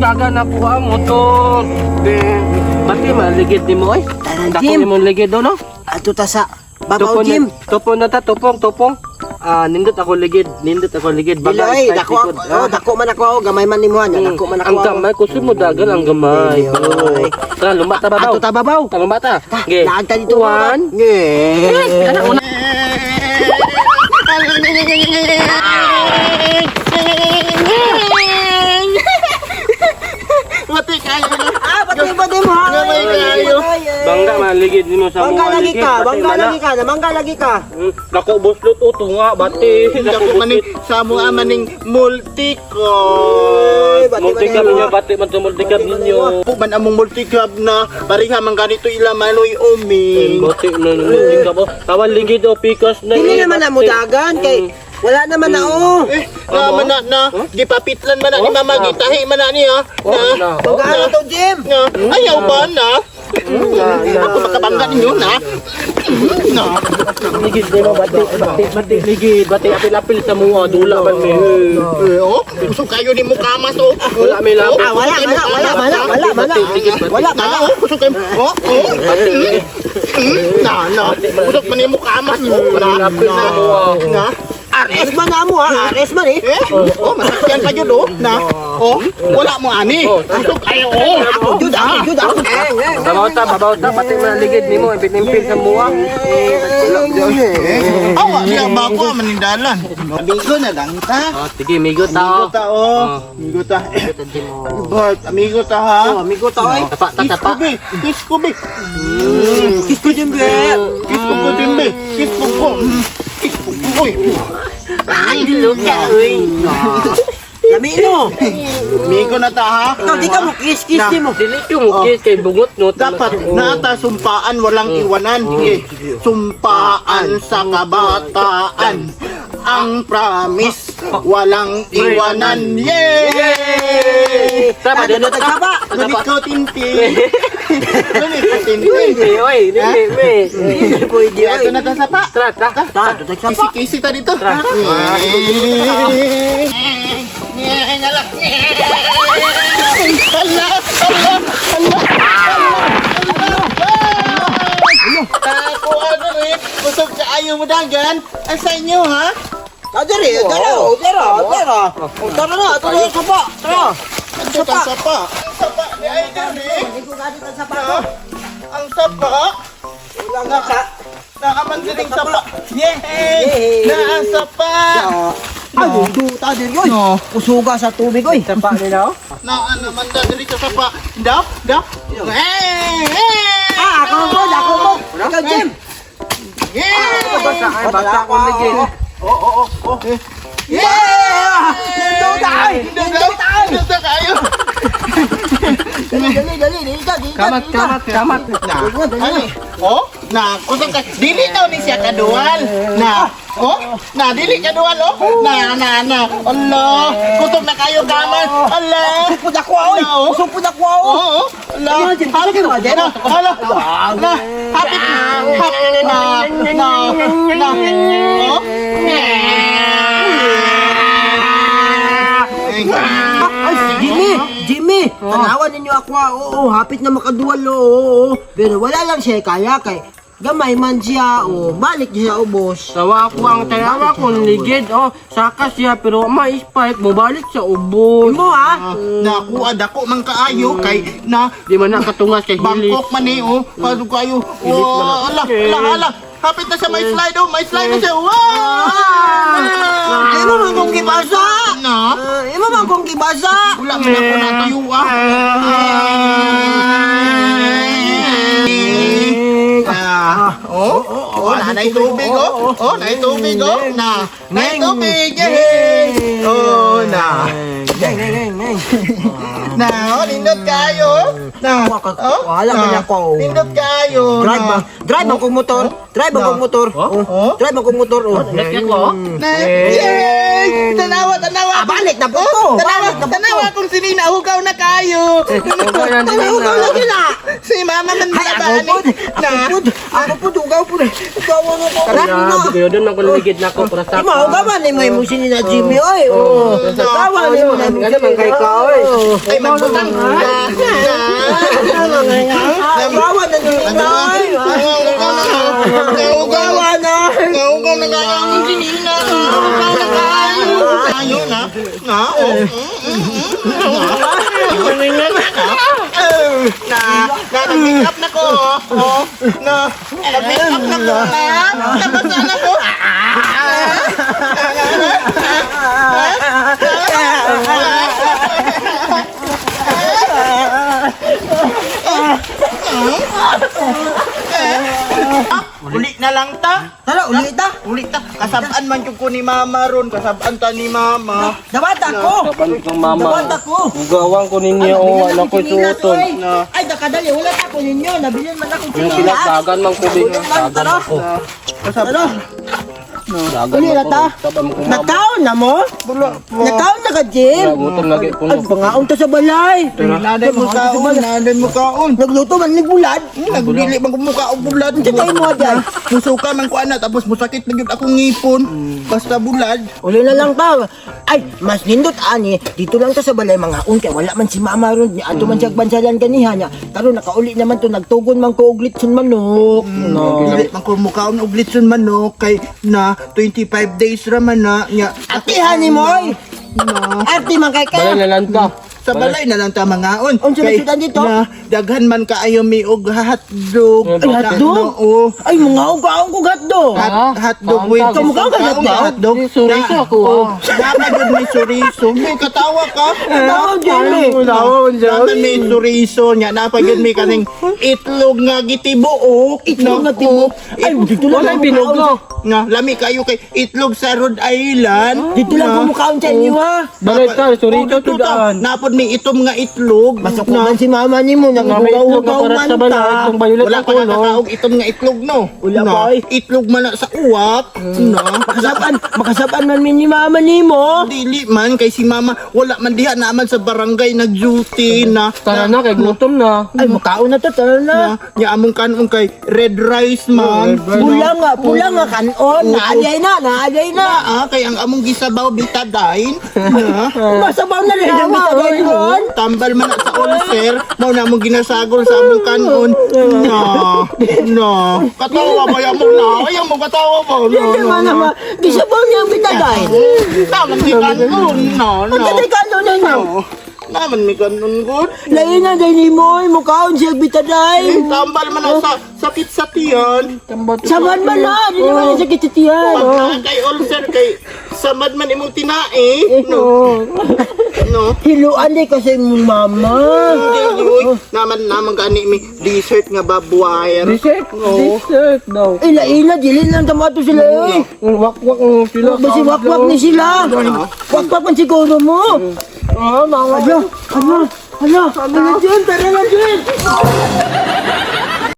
Dagan na po ang motor. Pati maligid ni mo, oy. Tara, Dako Jim. ni mo ligid do, no? Ato ta sa babaw, Tupon Jim. na, tupon na ta, tupong, tupong. Ah, nindot ako ligid, nindot ako ligid. Dili Baga, oy, spike dako ako, likod. oh, dako man ako, oh, gamay man nimo nya, dako man ako. Ang gamay, kusog mo dagan ang gamay. Dili, oy. Oh. Tara, lumba ta babaw. Ato ta babaw. Tara, lumba ta. Okay. Naag ta dito. One. Nge. Anak, una. Mati kayo na. Ah, pati ba di mo? ha? Gamay kayo. Bangga maligid nimo sa Bangga mga lagi ligid. ka, Pati bangga mana. lagi ka, namangga lagi ka. Dako buslot o tunga bati. Dako maning sa mo maning multicon. Eh, bati man Multicab nimo. ninyo bati man to multicab Bati man ninyo. Po man among multicab na pareha man ganito ila manoy uming. Bati man multicab o. Tawan ligid o pikas na. Dili eh, naman na mo bati. dagan kay wala naman na oh. Eh, na man na, na gipapitlan man na ni Oh, mama na. gitahi man na niya. Oh, Na. na. Bangga na to, Jim. Na. Ayaw ba na? Na, na. Ako makabangga ninyo na. Na. Ligid nimo bati bati bati ligid bati apil-apil sa mga dula man mi. Eh, oh, busog kayo ni Mukamas oh. Wala may lapit. Ah, wala, wala, wala, wala, wala, wala. Wala, Na, wala. oh, busog kayo. Oh, oh. Na, na. Busog man ni Mukamas oh. Na, Lapit na, sa mga. na. RS man na mo ha, RS man eh. Eh, oh, masakyan pa yun, oh. Na, oh, wala mo ani. Busog kayo, oh. Ako jud, ako jud, ako. Babaw ta, babaw ta, pati man ligid nimo ipinimpil sa muwa. Awa, siya ba ako manindalan? Amigo na lang ta. Oh, sige, migo ta. Amigo ta, oh. Amigo ta. Bart, amigo ta, ha? Oh, amigo ta oy. Tapa, ta, Kiss tapa. ko, be. Kiss ko, be. Kiss ko Jim be. Kiss ko ko din, be. Kiss ko ko. Kiss ko ko, oy. Ay, luka, uy. Lami no. Amigo na ta, ha? Ikaw di ka mo kiss kiss di mo. Dili ko mo kiss kay bungot no. Dapat naata sumpaan walang iwanan. Sige. Sumpaan sa kabataan. Ang promise walang iwanan. Yay! Tara, Ano ta. tagkaba? Ngunit ko tintin. Ngunit ko tintin. Oy, oy, dili, me. Pwede Ito oy. na ta sapa. Tara, tara. Ta, tagkaba. Kisi-kisi ta dito. Hala, hala, hala, hala. Ako ano rin, busog ka ayaw mo dagan. Ang sa inyo ha? Ah, dere, tara, oh, tara, tara. Oh, tara na, tara sa sapa. Tara. Ang sapa. Ang sapa. Ang sapa ni ay dere. Hindi ko gani sa sapa ko. Ang sapa. Wala nga sa. Nakaman siling sapa. Yay! Yay! Na ang sapa. Ay, duta diri oy. No. Usuga sa tubig oy. Tapa nila, oh. Na ano man da diri sa sapa. Daw, daw. Hey! Hey! Ah, ako mo, ako mo. Ikaw, Jim. Yeah! Basa, ay, basa ko ligid. Oh. Yeah! Duta oy. Duda Duda kayo. Dali, dali, dali, dali, dali. Kamat, kamat, kamat. Na. Ano? Oh, na kusog ka. Dili daw ni siya kadual. Na. Oh, na dili kadual oh. Na na na. Allah, kusog na kayo kaman. Allah. Usupod ako oy. Ano? Usupod ako oy. Oo. Allah. Ano, Jim? Ano ka, Jim? Na, hala. Na. Happy. Hap. Na. Na. Na. Oh. Ay, Jimmy! Jimmy! Tanawan ninyo ako ah. Oo, hapit na makaduwal oo, oo. Pero wala lang siya kaya kay gamay man siya o balik siya ubos. Tawa ko ang tanawa ko ligid, oh. Saka siya pero ma-spike mobalik sa ubos. Imo ah. Nakuha dako man kaayo kay na Di man nakatungas kay hilis. Bangkok man eh, oh. Pasok kayo. Oh, ala, ala, ala. Hapit na siya, may slide, oh. May slide na siya. Wow! Imo man kong gibasa. Na? Ah, imo man kong gibasa. Wala man ako natuyo, ah. Ah, oh, oh, na naay tubig, oh. Oh, naay tubig, oh. Na, naay tubig. Yay! Oh, na. Neng, neng, neng, neng. Na, oh, nindot kayo. Na, oh, Wala man na. ako. Nindot kayo. Drive na. ba? Drive ang kong motor. Drive ang kong motor. Oh? Drive ang kong motor. Oh. Laki ko, oh. Na, yay! Ay, tanawa, tanawa. Ah, balik na po ko. Tanawa, Balik na po tanawa ko. kung sinina, hugaw na kayo. Hugaw na Ay, hugaw na sila. Si mama man Ay, ako ba po. Ako po. Ako po, hugaw po. Hugaw na ko. Grabe kayo doon man ko ligid na ko para sa. Di mo, hugawan ni mo imong sinina Jimmy, oy. Oh, hugawan ni mo na imong Nga naman kay ka, oy. Ay, magbutang. Na, na. Hugawan na nila, oy. Hugaw Hugawan na. Hugaw na kayo ang sinina. Hugaw na kayo. Tayo na. Na, oh. Na, na, nag-make up na ko. Oh, na, nag-make up na ko. Na, nabasa na ko. Uli na lang ta. Tara, ulit ta. Uli ta. Kasabaan man yung ko ni mama ron. Kasabaan ta ni mama. Dawat ako. Kapan kang mama. Dawat ako. Hugawan ko ninyo, oh, wala ko suoton. Ay, nakadali. Wala ta ko ninyo. Nabilin man ako Yung sila dagan man ko Ulit lang, dagan tara. ako. Tara. Dagan Uli man na ko. ta. Sabam ko mama. Nagkaon na mo? Nagkaon na ka, Jim? Gutom lagi po Ay, pangaon ta sa balay. Naday mo kaon, naday mo kaon. Nagluto man ni bulad. Nagdili man ko mukha og bulad. Unsa tayo mo dyan? Musuka man ko ana tapos musakit na gyud akong ngipon. Basta bulad. Uli na lang pa. Ay, mas nindot ani, dito lang ta sa balay mga kay wala man si mama ron. Ni ato man siya bansalan kaniha niya. Karon nakauli naman to nagtugon man ko og litson manok. No. Dili man ko mukaon og litson manok kay na 25 days ra man na nya. Atihan ni mo oy. Arte man kay Balay ka. na lang ta. Sa balay na lang ta mangaon. Unsa Kay man sudan dito? Na daghan man kaayo mi og hotdog. Ay, hotdog? Na, oo. Ay, mga ugaon ko gatdo. Hot, Ah, hotdog kaon with ta. Kamukha ka Kaon hotdog? hotdog. Suriso ako, ah. Dapat yun may suriso. May katawa ka. Tawa, Jimmy. Dapat may suriso niya. Dapat yun may kaning itlog nga gitibuok. Itlog nga tibuok? Ay, dito lang Walay ako binugo. Nga, lami kayo kay itlog sa Rhode Island. Dito lang kumukaon sa inyo ha. Balay ta, Oh, suriso dito ta. tudaan. Napod may itom nga itlog. Masukuman si mama ni mo, May itlog na nangugaw-hugaw para man sa balay, ta. itong violet Wala ang pa kulong. nakakaog itom nga itlog, no? Wala Na, pa, oy. Itlog man na sa uwak. No? Makasaban, makasaban man mi ni mama ni mo. Dili man kay si mama wala man diha naman sa barangay nag-duty na. Tara na, kay gutom na. Ay, makaon na to, tara na. Na, nya among kanon kay red rice man. Pula nga, pula nga kanon. Naalay na, naalay na. Ah, kay ang among gisabaw betadine. Na. Masabaw na rin ang bitagay ron. Tambal man na sa ulcer, mao na among ginasagol sa among kanon. Na. Na. Katawa ba ya mo na? Ayaw mo katawa ba? No, Hindi no, man no. naman. Gisabaw niya ang bitagay. Naman mi kanon. No, Ang no. tatay kanon na niya. Naman mi kanon gud. Lain na dahil ni mo, ay, mukhaon siya bitagay. Tambal man na sa sakit sa tiyan. Saman man na, di naman na sakit sa tiyan. Pag naa kay ulcer kay samad man imong tinae. No. No. Hiluan di kasi mong mama. Hindi, uy. Naman naman gani mi dessert nga babuwire. Dessert, dessert daw. Ila-ila, dili lang tamato sila eh. Ang Wakwak ng sila. Basi wakwak ni sila. Wakwak man siguro mo. Ah, mga Ala, ala, ala, ala, Jun, tara na, Jun.